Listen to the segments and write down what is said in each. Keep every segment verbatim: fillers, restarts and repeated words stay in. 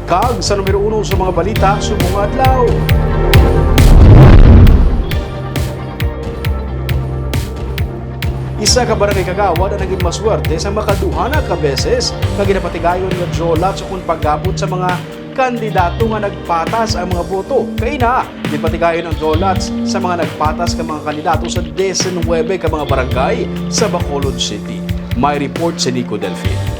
Kag sa numero uno sa mga balita subong nga adlaw, isa ka barangay kagawad ang naging maswerte sa makaduha na ka beses nga ginapatigayon nga draw lots ukon pag-abot sa mga kandidato nga nagpatas ang mga boto. Kaina, ginpatigayon ang draw lots sa mga nagpatas nga mga kandidato sa diecinuebe ka mga barangay sa Bacolod City. May report si Nico Delfin.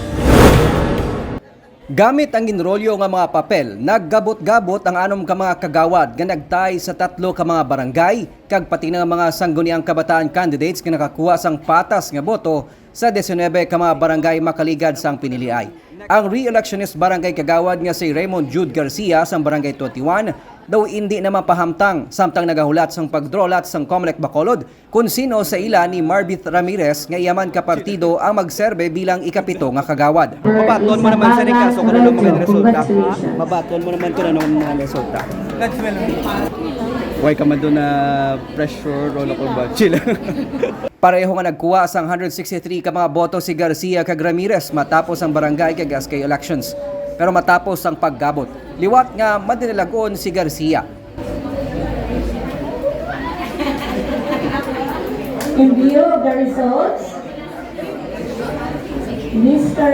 Gamit ang ginrolyo nga mga papel, naggabot-gabot ang anom ka mga kagawad nga nagtay sa tatlo ka mga barangay, kag pati na nga mga sangguniang kabataan candidates nga nakakuha sang patas nga boto sa diecinuebe ka mga barangay makaligad sang piniliay. Ang re-electionist barangay kagawad nga si Raymond Jude Garcia sang Barangay twenty-one daw indi na mapahamtang samtang nagahulat sang pagdrolat sang Comelec Bacolod kon sino sa ila ni Marbith Ramirez nga iya man ka partido ang magserbe bilang ikapito nga kagawad. Mabaton mo naman sa ni kaso kung ano mga resulta. Mabaton mo naman kung ano mga resulta. Why ka man doon na pressure o nakuha? Chill. Pareho nga nagkuha sang hundred sixty-three ka mga boto si Garcia kag Ramirez matapos ang barangay kag S K elections. Pero matapos ang paggabot, liwat nga madinalag-on si Garcia. In view of the results, Mister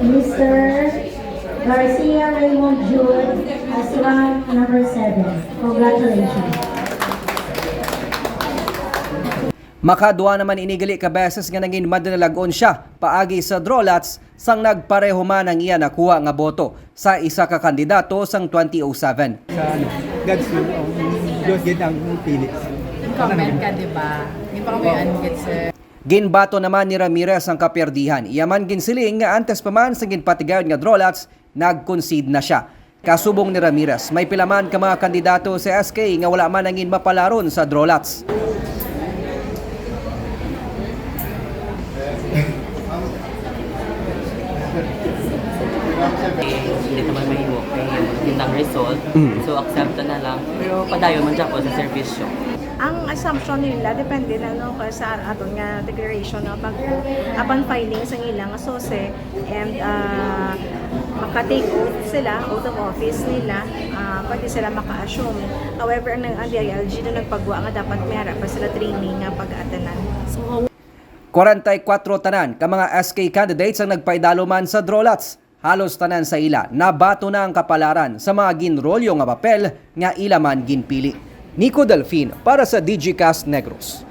Mister Garcia Raymond Jude as rank number seven. Congratulations. Makaduha naman ini gali ka beses nga nangin madinalag-on siya paagi sa draw lots sang nagpareho man ang iya nakuha nga boto sa isa ka kandidato sang twenty oh seven. Sa ano, God's will, oh, Diyos gid ang pili. Comment ka, di ba? Di pa kami Oo. Unmute, sir. Ginbato naman ni Ramirez ang kapiyerdihan. Iya man ginsiling nga antes pa man sa ginpatigayon nga draw lots, nag-concede na siya. Kasubong ni Ramirez, may pila man ka mga kandidato sa S K nga wala man nangin mapalaron sa draw lots. Hindi naman mahimo kay yun ang result. Mm. So, accept na lang. Pero padayon man dyan po sa servisyo. Ang assumption nila, depende na, no, sa aton nga declaration, no, pag, upon filing sa ilang asose, and, ah, maka-take oath sila, oath of office nila, ah, pwede sila maka-assume. However, ang, ang D I L G na nagpagwa nga dapat may ara pa sila training nga pag-atanan. So, Kwarenta y kuwatro tanan ka mga S K candidates ang nagpaidalo man sa draw lots. Halos tanan sa ila nabato na ang kapalaran sa mga ginrolyo nga papel nga ila man ginpili. Nico Delfin para sa Digicast Negros.